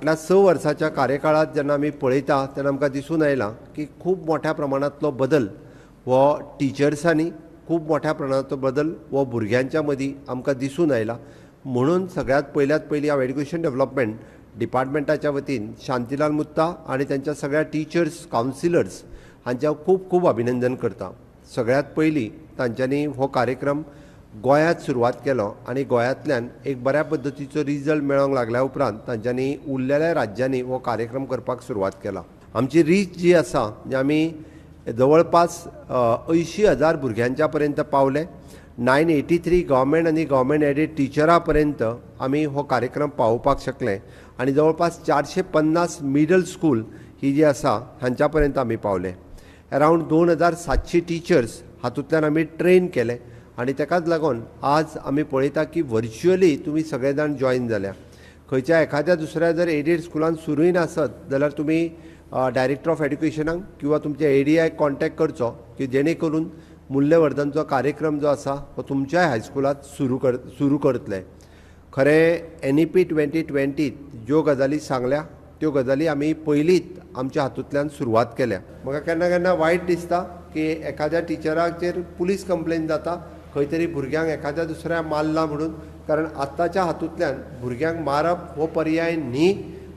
फाटल्या 6 वर्साच्या कार्यकाळात जेन्ना आमी पळयता तेन्ना आमकां दिसून आयलां की खूब मोठ्या प्रमाणांतलो बदल हो टिचर्सांनी, खूब मोठ्या प्रमाणांतलो बदल हो भुरग्यांच्या मदीं आमकां दिसून आयला. म्हणून सगळ्यांत पयल्यात पयलीं हांव एड्युकेशन डेव्हलपमेंट डिपार्टमेंटाच्या वतीन शांतीलाल मुत्ता आनी तांच्या सगळ्या टिचर्स, कावन्सिलर्स हांचें हांव खूब खूब अभिनंदन करता. सगळ्यांत पयलीं तांच्यांनी हो कार्यक्रम गोंयांत सुरवात केलो आनी गोंयांतल्यान एक बऱ्या पद्दतीचो रिजल्ट मेळोंक लागल्या उपरांत तांच्यांनी उरलेल्या राज्यांनी हो कार्यक्रम करपाक सुरवात केला. आमची रीच जी आसा म्हणजे आमी जवळपास 80,000 भुरग्यांच्या पर्यंत पावले. 983 गव्हर्मेंट आनी गव्हर्मेंट एडेड टिचरां पर्यंत आमी हो कार्यक्रम पावोवपाक शकले आनी जवळपास 450 मिडल स्कूल ही जी आसा हांच्या पर्यंत आमी पावले. अरावंड 2700 टिचर्स हातूंतल्यान आमी ट्रेन केले आनी ताकाच लागून आज आमी पळयता की व्हर्च्युअली तुमी सगळे जाण जॉयन जाल्या. खंयच्या एखाद्या दुसऱ्या जर एडेड स्कुलान सुरूय नासत जाल्यार तुमी डायरेक्टर ऑफ एड्युकेशनाक किंवा तुमच्या एडीआयक कॉन्टॅक्ट करचो की जेणे करून मूल्यवर्धनचो कार्यक्रम जो आसा हो तुमच्याय हायस्कुलांत सुरू करतले. खरें NEP 2020 ज्यो गजाली सांगल्या त्यो गजाली आमी पयलींच आमच्या हातूंतल्यान सुरवात केल्या. म्हाका केन्ना केन्ना वायट दिसता की एखाद्या टिचराचेर पुलीस कंप्लेन जाता खंय तरी भुरग्यांक एखाद्या दुसऱ्या मारला म्हणून, कारण आतांच्या हातूंतल्यान भुरग्यांक मारप हो पर्याय न्ही.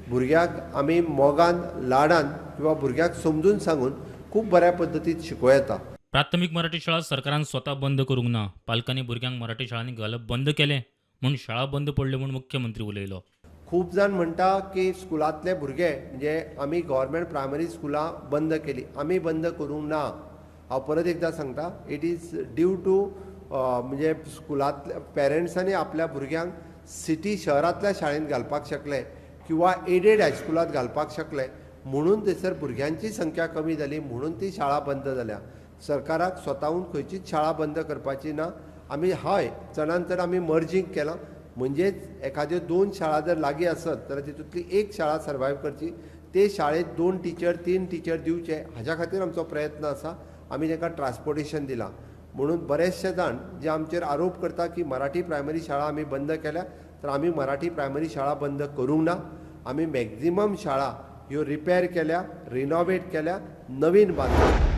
भुरग्याक आमी मोगान, लाडान किंवा भुरग्याक समजून सांगून खूब बऱ्या पद्दतीन शिकोवं येता. प्राथमीक मराठी शाळा सरकारान स्वता बंद करूंक ना. पालकांनी भुरग्यांक मराठी शाळांनी घालप बंद केलें म्हूण शाळा बंद पडल्यो म्हूण मुख्यमंत्री उलयलो. खूब जाण म्हणटा की स्कुलांतले भुरगे म्हणजे आमी गव्हर्मेंट प्रायमरी स्कुलां बंद केली, आमी बंद करूंक ना. हांव परत एकदां सांगता, it is due to म्हणजे स्कुलांतल्या पेरंट्सांनी आपल्या भुरग्यांक सिटी शहरांतल्या शाळेंत घालपाक शकले किंवा एडेड हायस्कुलांत घालपाक शकले म्हणून थंयसर भुरग्यांची संख्या कमी जाली म्हणून ती शाळा बंद जाल्या. सरकाराक स्वताहून खंयचीच शाळा बंद करपाची ना. आमी हय चडान चड आमी मर्जींग केलां, म्हणजेच एखाद्यो 2 शाळा जर लागीं आसत जाल्यार तितूंतली एक शाळा सर्वायव करची, ते शाळेंत 2 टिचर 3 टिचर दिवचे हाज्या खातीर आमचो प्रयत्न आसा. आमी तांकां ट्रान्सपोर्टेशन दिलां. म्हणून बरेचशे जाण जे आमचेर आरोप करता की मराठी प्रायमरी शाळा आमी बंद केल्या, तर आमी मराठी प्रायमरी शाळा बंद करूंक ना. आमी मॅक्झिमम शाळा ह्यो रिपेर केल्या, रिनोवेट केल्या, नवीन बांदल्या.